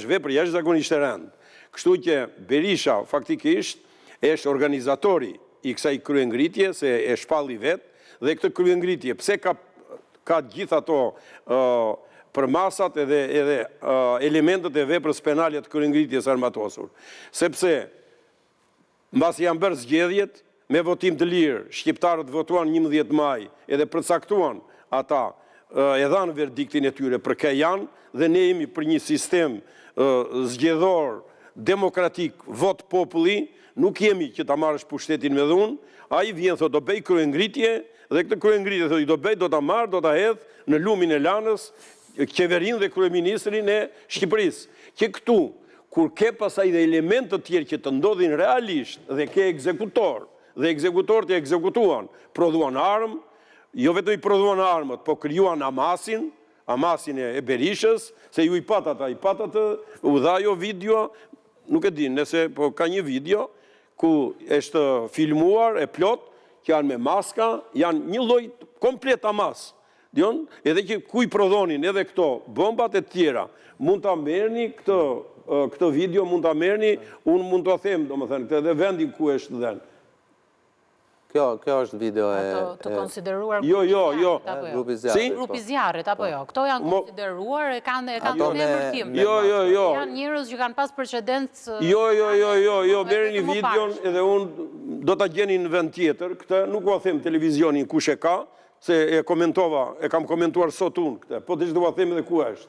është vepër jashtëzakonisht e rëndë. Kështu që Berisha faktikisht është organizatori i kësaj kryengritje, se e shpalli vetë, dhe këtë kryengritje, pse ka ka gjithë ato përmasat edhe edhe elementët e veprës penale të kryengritjes së armatosur. Sepse Mbasi janë bërë zgjedhjet, me votim të lirë, shqiptarët votuan 11 maj edhe përcaktuan ata, e dhanë verdiktin e tyre për kë janë dhe ne jemi për një sistem zgjedhor demokratik, votë populli, nuk jemi që ta marrësh pushtetin me dhunë, ai vjen thotë do bëj kryengritje dhe këtë kryengritje thotë do bëj, do ta marr, do ta hedh në lumin e Lanës qeverinë dhe kryeministrin e Shqipërisë. Që këtu Kur ke pastaj dhe elementë të tjerë që të ndodhin realisht dhe ke ekzekutorë, dhe ekzekutorët e ekzekutuan, prodhuan armë, jo vetëm i prodhuan armët, po krijuan Hamasin, Hamasin e Berishës, se ju i patë ata, i patë atë, u dha ajo video, nuk e di, nëse po ka një video ku është filmuar e plotë, që janë me maska, janë një lloj komplet Hamas. Dion, edhe që ku i prodhonin edhe këto bombat e tjera. Mund ta merrni këtë këtë video mund ta merrni, unë mund t'ua them, domethënë, këtë edhe vendin ku është dhënë. Kjo, kjo është video e... Ato të konsideruar jo, jo, jo. apo jo? Grupi zjarrit. Si? Grupi zjarrit, apo jo? Këto janë konsideruar e kanë e kanë dhënë emërtim. Jo, jo, jo. Janë njerëz që kanë pas precedencë... Jo, jo, jo, jo, jo, merreni videon edhe unë do ta gjeni në vend tjetër, këtë nuk ua them televizionin kush e ka, Se e komentova, e kam komentuar sot unë këtë, po deshe do ua them edhe ku është.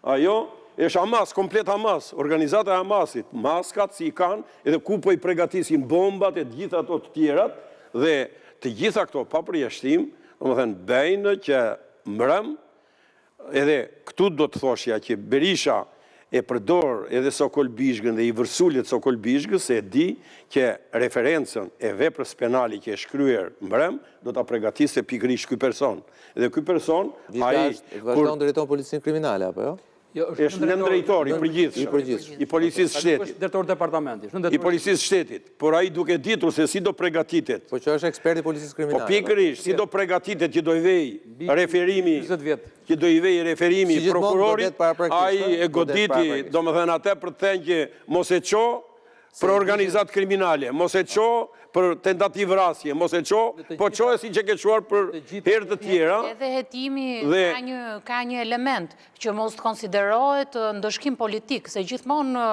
Ajo është Hamas, komplet Hamas, organizata e Hamasit, maskat si i kanë, edhe ku po i pregatisin bombat e të gjitha ato të tjerat, dhe të gjitha këto pa përjashtim, domethënë bëjnë që mbrëm Edhe këtu do të thoshja që Berisha e përdor edhe Sokol Bizhgën dhe i vërsulet Sokol Bizhgës se e di që referencën e veprës penale që është kryer mbrëm do ta pregatiste pikërisht ky person. Dhe ky person ai vazhdon drejton policinë kriminale apo jo? Jo, është nëndrejtor i përgjithshëm i policisë së shtetit. Është drejtor departamenti, është nëndrejtor. I policisë së shtetit, por ai duke ditur se si do pregatitet. Po që është ekspert i policisë kriminale. Po pikërisht, si do pregatitet që do i vejë referimi, që do i vejë referimi prokurorit, ai e goditi, domethënë atë për të thënë që mos e ço për organizatë kriminale, mos e ço për tentativë vrasje, mos e ço, po çoje siç e ke çuar për herë të tjera. Edhe hetimi ka një ka një element që mos të konsiderohet ndëshkim politik, se gjithmonë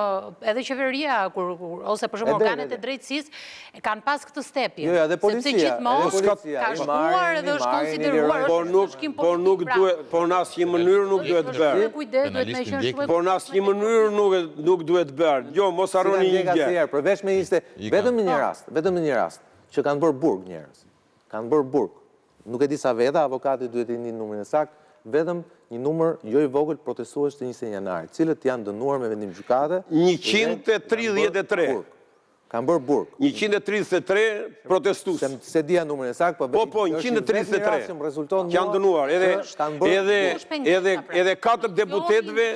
edhe qeveria kur ose për shembull organet e drejtësisë e kanë pas këtë stepje. Jo, edhe policia, sepse gjithmonë ka shkuar edhe është konsideruar po nuk po nuk pra, duhet, po në asnjë mënyrë nuk duhet bërë. Kujdes, duhet me qenë shumë. Po në asnjë mënyrë nuk nuk duhet bërë. Jo, mos harroni një gjë. Përveç me ishte vetëm në një rast, vetëm në një rast që kanë bërë burg njerëz. Kanë bërë burg. Nuk e di sa veta, avokati duhet të di numrin e saktë, vetëm një numër jo i vogël protestues të 21 janarit, të cilët janë dënuar me vendim gjykate. 133. Kanë bërë burg. 133 protestues. S'e dija numrin e saktë, po po po 133. Që janë dënuar edhe edhe edhe edhe katër deputetëve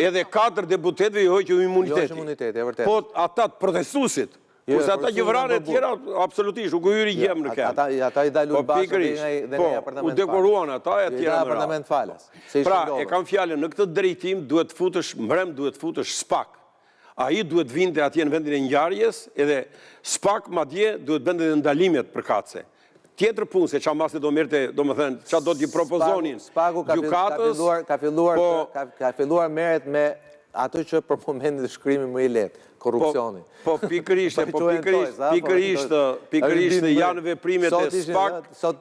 edhe katër deputetëve iu hoq imuniteti. Iu hoq imuniteti, e vërtetë. Po ata protestuesit, jo, kurse ata që vranë e tjera absolutisht nuk u hyri gjemb në këmbë. Ata ata i dha Lul po, Basha dhe nga dhe nga apartament. Po, u dekoruan ata e tjera. I apartament falas. Pra, e kam fjalën në këtë drejtim duhet të futësh mbrëm duhet të futësh SPAK. Ai duhet vinte atje në vendin e ngjarjes edhe SPAK madje duhet bënte edhe ndalimet përkatëse. Tjetër punë se ça mase do merrte, domethënë, ça do t'i propozonin gjykatës, ka filluar po ka filluar merret me atë që për momentin është krimi më i lehtë, korrupsioni. Po pikërisht, po pikërisht, pikërisht, pikërisht janë veprimet e SPAK,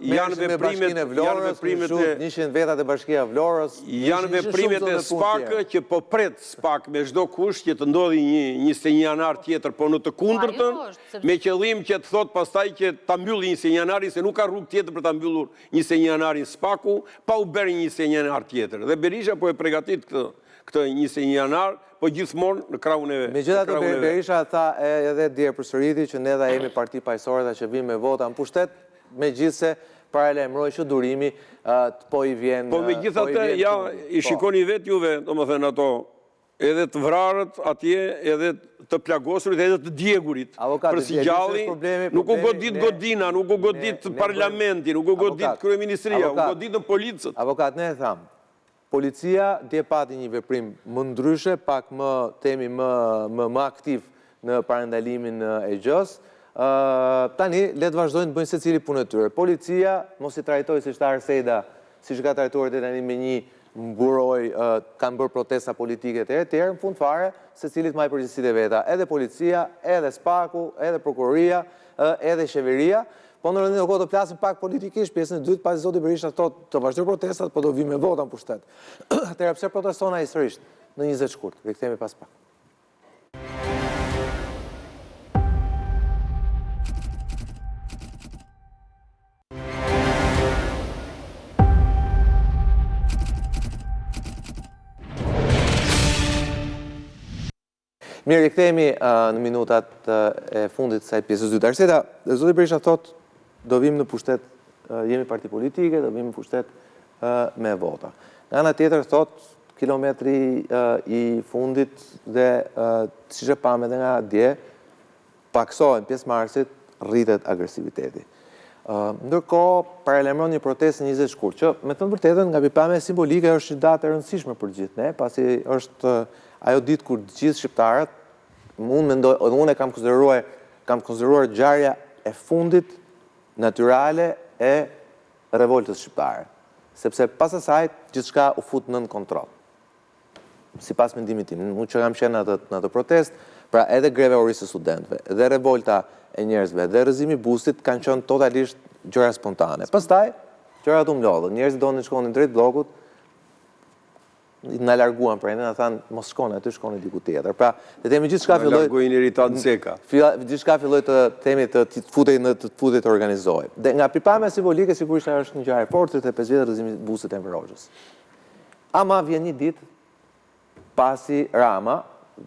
janë veprimet e janë veprimet e 100 vetat e Bashkia e Vlorës, janë veprimet e SPAK që po pret SPAK me çdo kusht që të ndodhi një 21 janar tjetër, po në të kundërtën, me qëllim që të thotë pastaj që ta mbylli 21 janarin, se nuk ka rrugë tjetër për ta mbyllur 21 janarin SPAK-u, pa u bërë një 21 janar tjetër. Dhe Berisha po e pregatit këtë këtë 21 janar, po gjithmonë në krahun e Megjithatë Berisha tha edhe dje përsëriti që ne dha jemi parti paqësore dha që vijmë me vota në pushtet, megjithëse paralajmëroi që durimi po i vjen Po megjithatë ja i po. shikoni vetë juve, domethënë ato edhe të vrarët atje, edhe të plagosurit, edhe të djegurit. Për së gjalli, nuk u godit godina, nuk u godit parlamenti, nuk u godit kryeministria, u goditën policët. Avokat, ne e thamë. Policia dje pati një veprim më ndryshe, pak më, themi, më më më aktiv në parandalimin e gjësë. Tani le të vazhdojnë të bëjnë secili punën e tyre. Policia mos i trajtojë siç tha Arseda, siç e ka trajtuar deri tani me një mburojë, kanë bërë protesta politike etj etj, në fund fare secili të mbajë përgjegjësitë e veta, edhe policia, edhe SPAK-u, edhe prokuroria, edhe qeveria. Po në ndërkohë do flasim pak politikisht pjesën e dytë, pasi zoti Berisha thotë të vazhdojë protestat, po do vijmë me vota në pushtet. Atëherë pse proteston ai sërish në 20 shkurt? Rikthehemi pas pak. Mirë, rikthehemi në minutat e fundit të kësaj pjesës së dytë. Arseda, zoti Berisha thotë, do vijmë në pushtet, jemi parti politike, do vijmë në pushtet me vota. Nga ana tjetër thotë, kilometri i fundit dhe siç e pamë edhe nga dje, Pakësohen pjesëmarrësit, rritet agresiviteti. Ndërkohë, paralajmëron një protestë në 20 shkurt, që me thënë të vërtetën nga pikëpamja simbolike është një datë e rëndësishme për të gjithë ne, pasi është ajo ditë kur të gjithë shqiptarët, unë mendoj, edhe unë e kam konsideruar, kam konsideruar ngjarja e fundit natyrale e revoltës shqiptare, sepse pas asaj gjithçka u fut nën kontroll. sipas mendimit tim, unë që kam qenë në atë në atë protestë, pra edhe greva e urisë së studentëve, dhe revolta e njerëzve, dhe rrëzimi i bustit kanë qenë totalisht gjëra spontane. Pastaj, gjërat u mblodhën, njerëzit donin të shkonin drejt bllokut, na larguan prej ne, na thanë mos shkoni aty, shkoni diku tjetër. Pra, le të themi gjithçka filloi. Na largoi Neritan Ceka. Gjithçka filloi të themi të të futej në të futej të organizohej. Dhe nga pikëpamja simbolike sigurisht ajo është një ngjarje e fortë, 35 vjet rrëzimi i bustit të Enver Hoxhës. Ama vjen një ditë pasi Rama,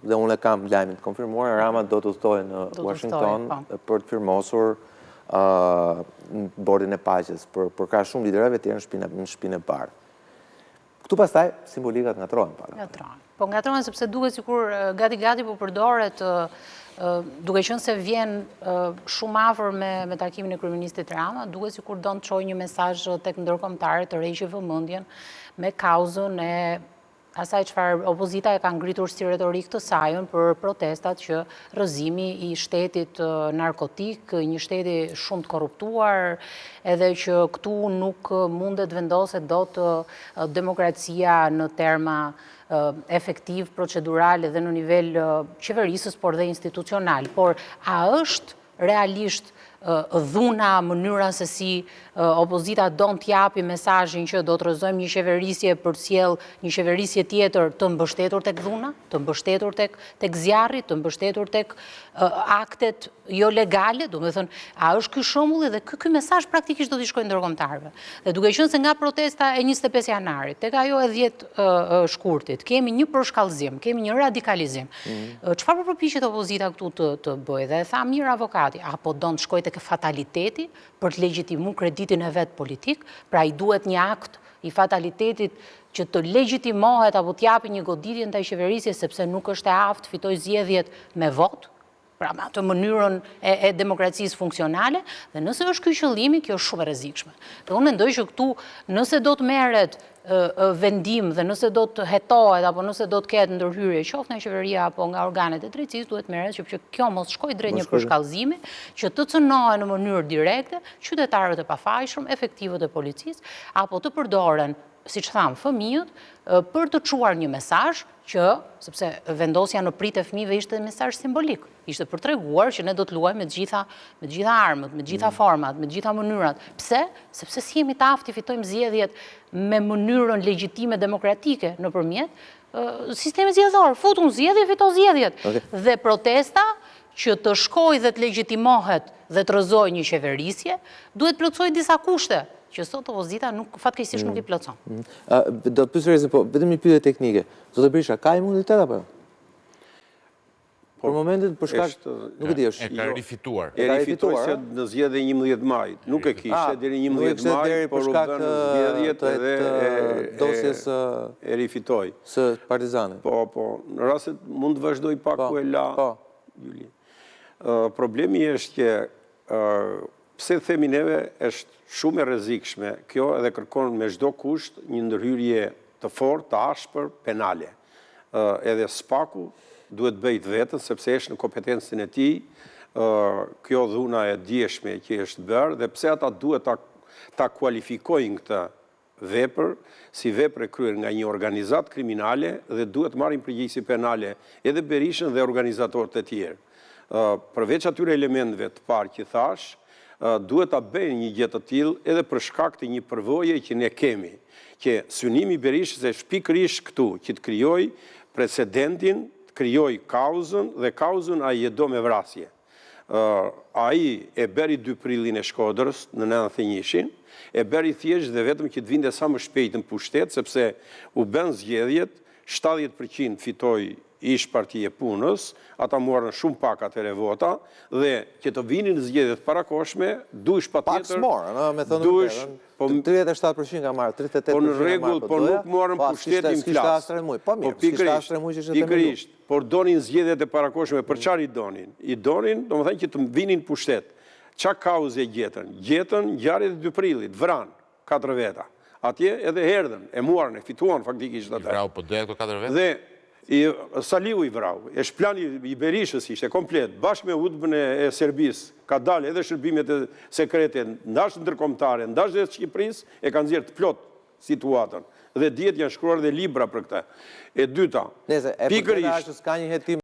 dhe unë e kam lajmin të konfirmuar, Rama do të udhëtojë në Washington po. për të firmosur bordin e paqes për përkrah shumë liderave tjerë në shtëpinë në shtëpinë e bardhë. Këtu pastaj simbolikat ngatërrohen pak. Ngatërrohen. Po ngatërrohen sepse duket sikur gati gati po përdoret duke qenë se vjen shumë afër me me takimin e kryeministrit Rama, duket sikur don të çojë një mesazh tek ndërkombëtarët të tërheqë vëmendjen me kauzën e asaj çfarë opozita e ka ngritur si retorikë të sajën për protestat që rrëzimi i shtetit narkotik, një shteti shumë të korruptuar, edhe që këtu nuk mundet të vendoset dot demokracia në terma efektiv, procedural edhe në nivel qeverisës, por dhe institucional. Por a është realisht dhuna, mënyra se si opozita don të japi mesazhin që do të rrëzojmë një qeverisje për të sjellë një qeverisje tjetër të mbështetur tek dhuna, të mbështetur tek tek zjarri, të mbështetur tek aktet jo legale, domethënë, a është ky shembulli dhe ky ky mesazh praktikisht do t'i shkojë ndërkombëtarëve. Dhe duke qenë se nga protesta e 25 janarit tek ajo e 10 shkurtit, kemi një përshkallëzim, kemi një radikalizim. Mm. Çfarë po përpiqet opozita këtu të të bëjë? Dhe e tha mirë avokati, apo don të shkojë tek fataliteti për të legjitimu kreditin e vet politik, pra i duhet një akt i fatalitetit që të legjitimohet apo të japi një goditje ndaj qeverisjes sepse nuk është e aftë të fitojë zgjedhjet me votë, pra me atë mënyrën e, e demokracisë funksionale, dhe nëse është ky qëllimi, kjo është shumë e rrezikshme. Dhe unë mendoj që këtu, nëse do të merret vendim dhe nëse do të hetohet apo nëse do të ketë ndërhyrje qoftë nga qeveria apo nga organet e drejtësisë, duhet merret që, që kjo mos shkojë drejt një përshkallëzimi, që të cënohen në mënyrë direkte qytetarët e pafajshëm, efektivët e policisë, apo të përdoren siç thamë, fëmijët, për të çuar një mesazh që, sepse vendosja në pritë e fëmijëve ishte mesazh simbolik, ishte për treguar që ne do të luajmë me të gjitha, me të gjitha armët, me të gjitha mm. format, me të gjitha mënyrat. Pse? Sepse s'jemi të aftë t'i fitojmë zgjedhjet me mënyrën legjitime demokratike nëpërmjet sistemit zgjedhor. Futu në zgjedhje, fito zgjedhjet. Dhe protesta që të shkojë dhe të legjitimohet dhe të rrëzojë një qeverisje, duhet plotësojë disa kushte, që sot opozita nuk, fatkeqësisht nuk i mm. plotëson. Mm. Do të pyes Rezin, po vetëm një pyetje teknike. Zoti Berisha, ka imunitet apo jo? Po, për momentin për shkak nuk e di është. E ka jo. rifituar. E rifitoi se në zgjedhjet e 11 majit. Nuk e kishte ah, deri 11 maj, por u bë në zgjedhjet edhe dosjes e rifitoi. Së Partizanit. Po, po, në rast se mund të vazhdoj pak po, ku e la. Po. Juli. Problemi është që pse themi neve është shumë e rrezikshme kjo edhe kërkon me çdo kusht një ndërhyrje. të fortë, të ashpër penale. Edhe SPAK-u duhet të bëjë të vetën, sepse është në kompetencën e tij kjo dhuna e djeshme që është bërë dhe pse ata duhet ta ta kualifikojnë këtë vepër si vepër e kryer nga një organizatë kriminale dhe duhet të marrin përgjegjësi penale edhe Berishën dhe organizatorët e tjerë. Përveç atyre elementëve të parë që thashë, duhet ta bëjnë një gjë të tillë edhe për shkak të një përvoje që ne kemi, që synimi i Berishës është pikërisht këtu, që të krijojë precedentin, të krijojë kauzën dhe kauzën ai e do me vrasje. Ai e bëri 2 prillin e Shkodrës në 91-shin, e bëri thjesht dhe vetëm që të vinte sa më shpejt në pushtet, sepse u bënë zgjedhjet, 70% fitoi ish Parti e Punës, ata muarën shumë pak atëherë vota, dhe që të vinin zgjedhjet e parakohshme, duhesh patjetër... Pak s'morën, me thënë të vërtetën, po, 37% ka marrë, 38% po në rregull, po nuk muarën po, pushtetin flas. Po mirë, po pikërisht, pikërisht, por donin zgjedhjet e parakohshme, për çfarë i donin? I donin, domethënë që të vinin pushtet. Ça kauze gjetën? Gjetën ngjarjet e 2 prillit, vranë. Katër veta. Atje edhe erdhën, e muarën, e fituan faktikisht atë. I vrau PD-ja këto katër veta? Dhe i, Saliu i vrau. Është plani i Berishës ishte komplet, bashkë me UDB-në e, e Serbisë, ka dalë edhe shërbimet e sekrete, ndash ndërkombëtare, ndash dhe të Shqipërisë, e kanë nxjerrë të plotë situatën. Dhe dihet janë shkruar dhe libra për këtë. E dyta, Nëse e vërteta është se s'ka një hetim.